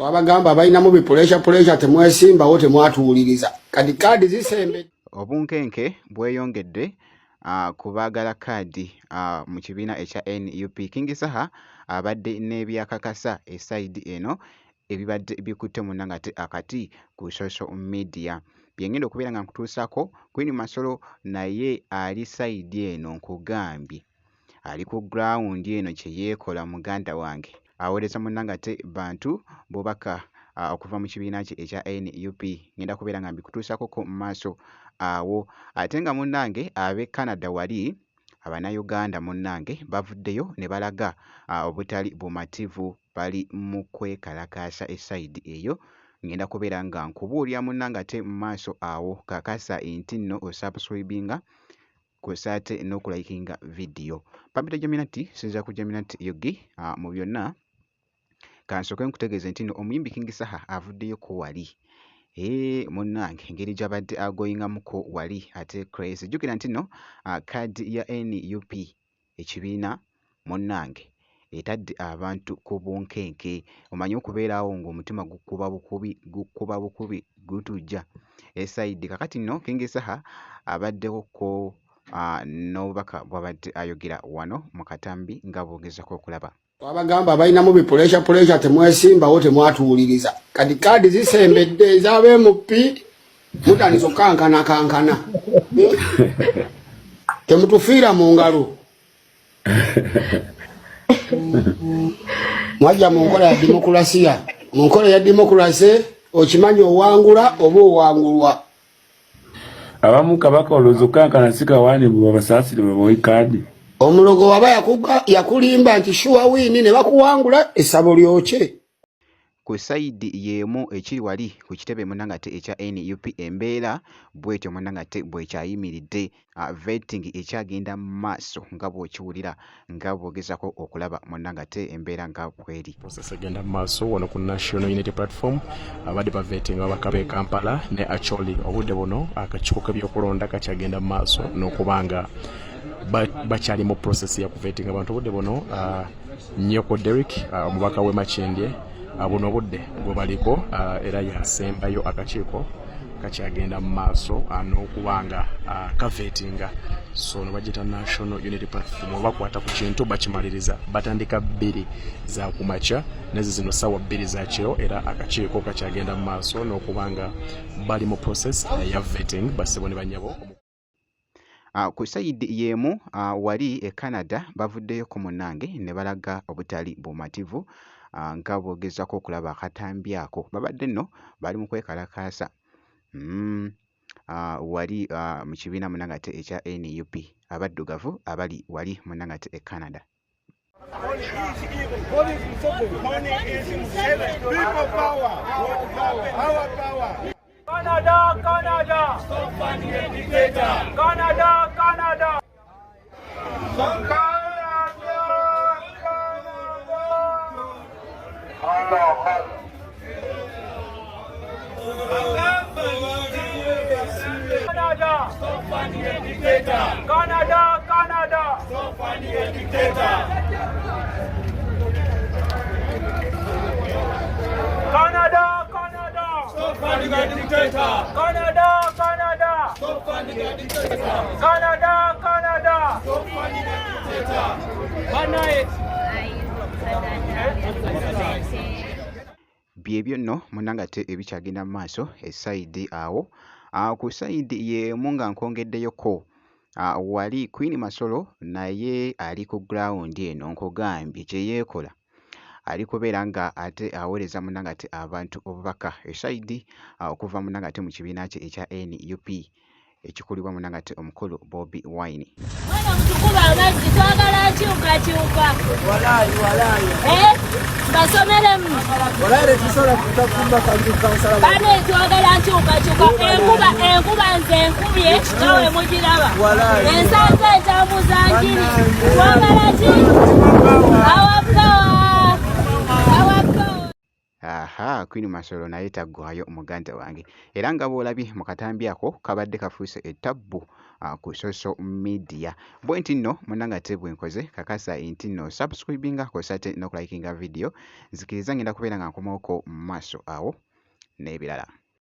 Twabagamba abalinamu bi pressure pressure temwesimbawo, temwatuwuliriza. Kati kaadi zisembedde. Obunkenke bweyongedde ku baagala kaadi mu kibiina ekya NUP. King Saha abadde n'ebyakakasa e side eno ebibadde bikutte munnange ate akati ku social media. Bye ngenda okubeera nga nkutuusaako. Queen Masolo naye ali side eno, nkugambye ali ku ground eno kye yeekola muganda wange. Aweereza munnange ate bantu bubaka okuva mu kibiina kye ekya NUP. Ngenda kubeera nga mbikutuusaako mu maaso awo. Ate nga munnange ab'e Canada wali Abannayuganda munnange bavuddeyo ne balaga obutali bumativu, bali mu kwekalakaasa e side eyo. Ngenda kubeera nga nkubuulira munnange ate mu maaso awo. Kakasa nti nno osubscribinga kw'ossa ate n'okulikinga vidiyo. Pampita Jaminati, sinziira ku Jaminati UG mu byonna. Kansooke nkutegeeze nti nno omuyimbi King Saha avuddeyoko wali. Ee munnange, engeri gy'abadde agoyingamuko wali ate crazy. Jjukira nti nno kaadi ya NUP ekibiina munnange etadde abantu ku bunkenke. Omanyi okubeera awo ng'omutima gukuba bukubi, gukuba bukubi, gutujja e side. Kaakati nno King Saha abaddewoko n'obubaka bw'abadde ayogera wano mu katambi nga bw'ogezaako okulaba. Twabagamba abalinamu bi pressure pressure temwesimbawo, temwatuwuliriza. Kati kaadi zisembedde ez'aba MP, mutandise okukankana kankana. Temutufiira mu ngalo. Mwajja mu nkola ya demokulasiya. Mu nkola ya demokulasi okimanyi owangula oba owangulwa. Abamu kabaka olowooza okukankana si kawaani bwe babasaasire babawe kaadi. Omulogo waba yakulimba nti sure win ne bakuwangula, essabo lyokye. Ku side y'emu ekiri wali ku kitebe munnange ate ekya NUP, embeera bw'etyo munnange ate bw'ekyayimiridde. Vetting ekyagenda mu maaso nga bw'okiwulira, nga bw'ogezaako okulaba munnange ate embeera nga bw'eri. Process egenda mu maaso wano ku National Unity Platform, abadde bavetinga ababaka b'e Kampala ne Acholi. Obudde buno akakiiko k'ebyokulonda kakyagenda mu maaso n'okuba nga bakyali mu process ya kuvetinga abantu. Obudde buno Nyeko Derrick, omubaka w'e Makindye, buno obudde gwe baliko era yasembayo. Akakiiko kakyagenda mu maaso n'okuba nga kavetinga. So no bagiyita National Unity Platform, bakwata ku kintu bakimaliriza. Batandika 2 za kumakya, nezi zino ssaawa 2 za kiro, era akakiiko kakyagenda mu maaso n'okuba nga bali mu process ya vetting, bassebo ne bannyabo. Ku side y'emu wali e Canada bavuddeyo ku munnange ne balaga obutali bumativu nga bw'ogezaako okulaba akatambi ako. Babadde nno bali mu kwekalakaasa wali mu kibiina munnange ate ekya NUP, abaddugavu abali wali munnange ate e Canada. Money is Museveni. People power. Our power. Canada, Canada. Stop funding a dictator. Canada, Canada. Canada, Canada. Allah, Allah. Canada. Stop funding a dictator. Canada, Canada. Stop funding a dictator. Canada, Canada. Stop funding a dictator. Canada, Canada. Stop funding a dictator. Canada, Canada. Stop funding a dictator. Banaye. Byebyo nno munnange ate ebikyagenda mu maaso e side awo. Ku side y'emu nga nkwongeddeyoko wali Queen Masolo naye ali ku ground eno, nkugambye kye yeekola. Ali kubeera nga ate aweereza munnange ate abantu obubaka e side okuva munnange ate mu kibiina kye ekya NUP ekikulibwa munnange ate omukulu Bobi Wine. Mwana mutukuba amazzi, twagala nkyukakyuka. Eh, basomeremu bane, twagala nkyukakyuka. Enkuba, enkuba nze enkubye nga we mugiraba, ensanze entambuza njiri. Twagala ki? Our power, our power. Aha, Queen Masolo naye taggwayo muganda wange. Era nga bw'olabye mu katambi ako kabadde kafuuse ettabbu. ku social media. Bwe nti nno munnange ate bwe nkoze, kakasa nti nno subscribinga kw'ossa ate n'okulikinga video. Nzikiriza ngenda kubeera nga nkomawoko mu maaso awo n'ebirala.